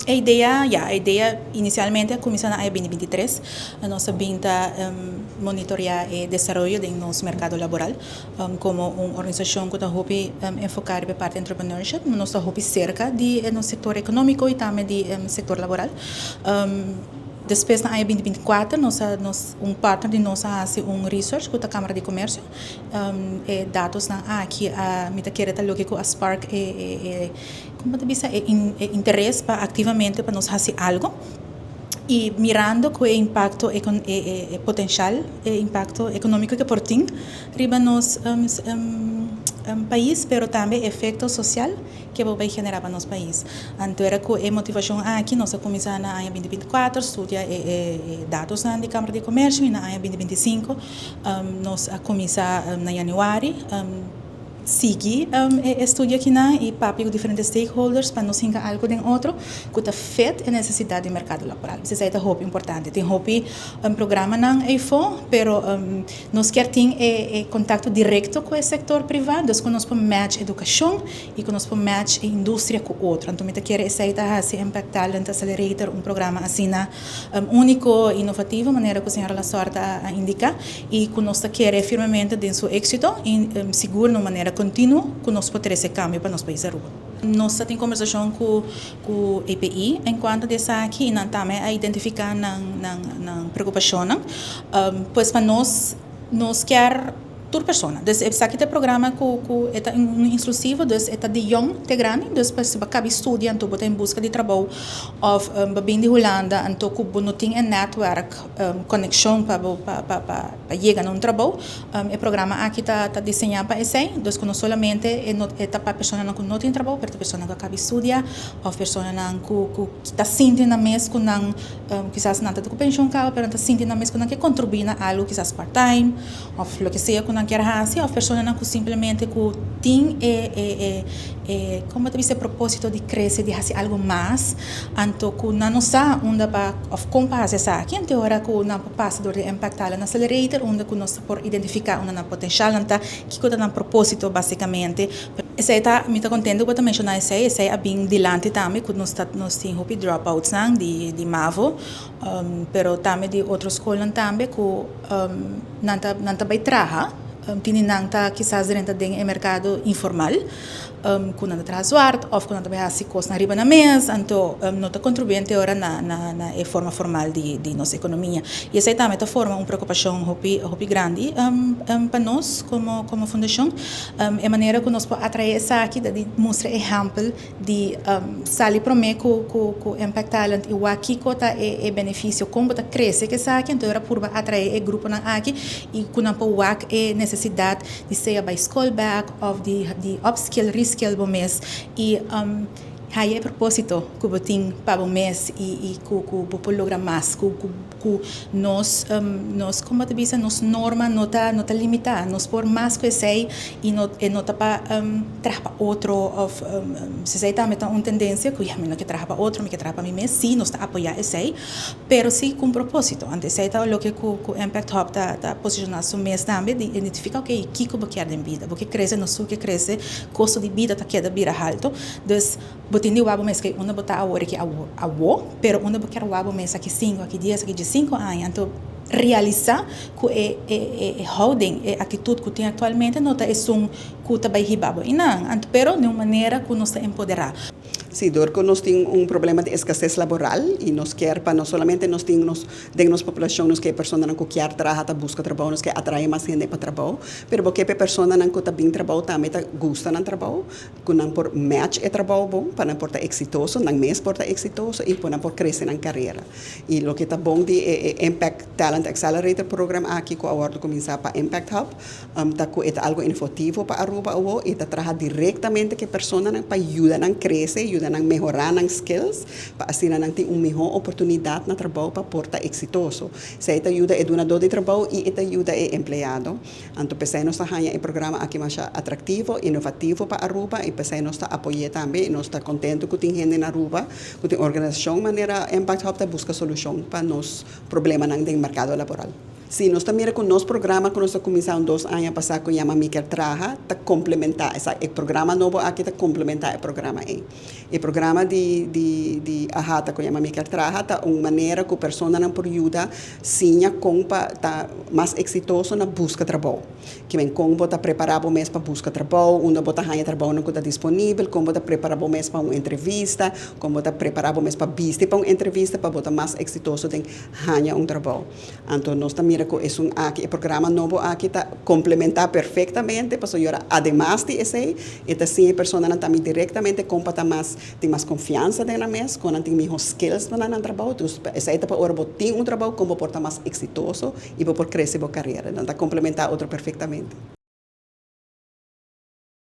E idea, ya, e idea inicialmente a cuminsa na aña 2023. Nos a bin ta monitorea e desaroyo den nos mercado laboral. Como un organisacion cu ta hopi enfoca riba e parti entrepreneurship, nos ta hopi cerca di nos sector economico y tambe di sector laboral. Despues na aña 2024 nos a, nos un partner di nos a haci un research cu ta Camara di Comercio. E datosnan aki a mi ta kere ta loke cu a spark e, con ta bisa, e interes pa activamente pa nos haci algo. Y mirando cu e impacto, e potencial, e impacto economico cu por tin riba nos pais, pero tambe efecto social cu por bay genera pa nos pais. Anto era cu e motivacion aki nos a cuminsa na aña 2024 studia e datosnan di Camara di Comercio y na aña 2025 nos a cuminsa na januari sigui e estudio akinan y papia cu diferente stakeholders pa nos hinca algo den otro cu ta fit e necesidad di mercado laboral. Esey ta hopi importante. Tin hopi programanan eyfo, pero nos kier tin e contacto directo cu e sector priva, dus cu nos por match educacion y cu nos por match e industria cu otro. Anto mi ta kere esey ta haci Impact Talent Accelerator un programa asina unico, innovativo, manera cu señora Lasorte a indica, y cu nos ta kere firmemente den su exito y sigur na un manera continuo cu nos por trece cambio pa nos pais Aruba. Nos ta tin conversacion cu EPI en cuanto di esaki y nan tambe a identifica nan preocupacionnan. Pues pa nos, nos kier tur persona. Dus esaki ta e programa cu e ta un inclusivo, dus e ta di jong te grandi, dus pa si bo caba studia anto bo ta en busca di trabou of bo bin di Hulanda anto cu bo no tin e netwerk, conexion pa bo pa yega na un trabou, e programa aki ta diseña pa esey. Dus cu no solamente e no e ta pa personanan cu no tin trabou, pero ta personanan cu a caba studia of personanan cu ta sinti nan mes cu nan kisas nan ta cu pensioen caba, pero nan ta sinti nan mes cu nan ke contribui na algo, kisas part time of loke sea cu nan kier haci, of personanan cu simplemente cu tin e, como ta bisa, e proposito di crece, di haci algo mas, anto cu nan no sa unda pa of con pa haci esaki. Anto ora cu nan por pasa door di Impact Talent Accelerator, unda cu nos por identifica unda nan potencial nan ta, kico ta nan proposito basicamente. Esey ta, mi ta contento cu bo ta menciona esey. Esey a bin dilanti tambe cu nos tin hopi dropouts nan di MAVO, pero tambe di otro scolnan tambe cu nan ta bay traha, tin di nan ta kisas drenta den e mercado informal, cu nan ta traha zwart of cu nan ta bay haci cosnan riba nan mes, anto no ta contribui ora na e forma formal di nos economia. Y esey tambe ta forma un preocupacion hopi hopi grandi pa nos como fundacion. E manera cu nos por atrae esaki ta di mustra ehempel, di sali prome cu Impact Talent y wak kico ta e beneficio, con bo ta crece cu esaki. Anto ora purba atrae e gruponan aki y cu nan por wak e necesidad di sea bay school back of di upskill, reskill bo mes y haya e proposito cu bo tin pa bo mes y cu bo por logra mas, cu nos, con bo ta bisa, nos norma no ta limita, nos por mas cu esey y no ta pa traha pa otro of esey tambe ta un tendencia cu ya mi no kier traha pa otro, mi kier traha pa mi mes. Si, nos ta apoya esey, pero si cu un proposito. Anto esey ta loke cu Impact Hub ta posiciona su mes tambe, di identifica, ok, kico bo kier den bida. Bo kier crece, nos tur kier crece, costo di bida ta keda bira halto, dus bo tin di wak bo mes cu unda bo ta awor aki awo, pero unda bo kier wak bo mes aki 5, aki 10, aki 15 aña. Anto realisa cu e houding, e actitud cu tin actualmente no ta esun cu ta bay hiba bo einan, anto pero di un manera cu nos ta empodera. Si, door cu nos tin un problema di escasez laboral y nos kier pa no solamente nos tin nos den nos poblacion, nos kier personanan cu kier traha ta busca trabou, nos kier atrae mas hende pa trabou, pero bo kier pa e personanan cu ta bin trabou tambe ta gusta nan trabou, cu nan por match e trabou bon, pa nan por ta exitoso, nan mes por ta exitoso y pa nan por crece nan carera. Y loke ta bon di e Impact Talent Accelerator program aki cu awor a cuminsa pa Impact Hub, ta cu e ta algo inovativo pa Aruba awo y ta traha directamente cu e personanan pa yuda nan crece, yuda nan mehora nan skills, pa asina nan tin un miho oportunidad na trabou pa por ta exitoso. Esey ta yuda e dunador di trabou y ta yuda e empleado. Anto p'esey nos ta haya e programa aki mas atractivo, inovativo pa Aruba y p'esey nos ta apoya tambe y nos ta contento cu tin hende na Aruba, cu tin organisacion manera Impact Hub ta busca solucion pa nos problemanan den mercado laboral. Si, nos ta mira ku nos programa ku nos a kuminsá un 2 aña pasá ku yama Mi Kier Traha, ta komplementá esaki. E programa nobo aki ta komplementá e programa ei. E programa di AHATA ku yama Mi Kier Traha ta un manera ku personanan por yuda siña kon pa ta mas eksitoso na buska trabou. Ke men kon bo ta prepará bo mes pa buska trabou, unda bo ta haña trabounan ku ta disponibel, kon bo ta prepará bo mes pa un entrevista, kon bo ta prepará bo mes pa bisti pa un entrevista pa bo ta mas eksitoso den haña un trabou. Anto nos ta mira ku esun aki, e programa nobo aki ta komplementá perfektamente, pasobra ademas di esei, e ta siña e personanan tambe direktamente kon pa ta mas, tin mas konfiansa den nan mes, kon nan tin mihó skills pa nan trabou. Dus esei ta pa ora bo tin un trabou, kon bo por ta mas eksitoso i bo por krese bo karera. Nan ta komplementá otro perfektamente.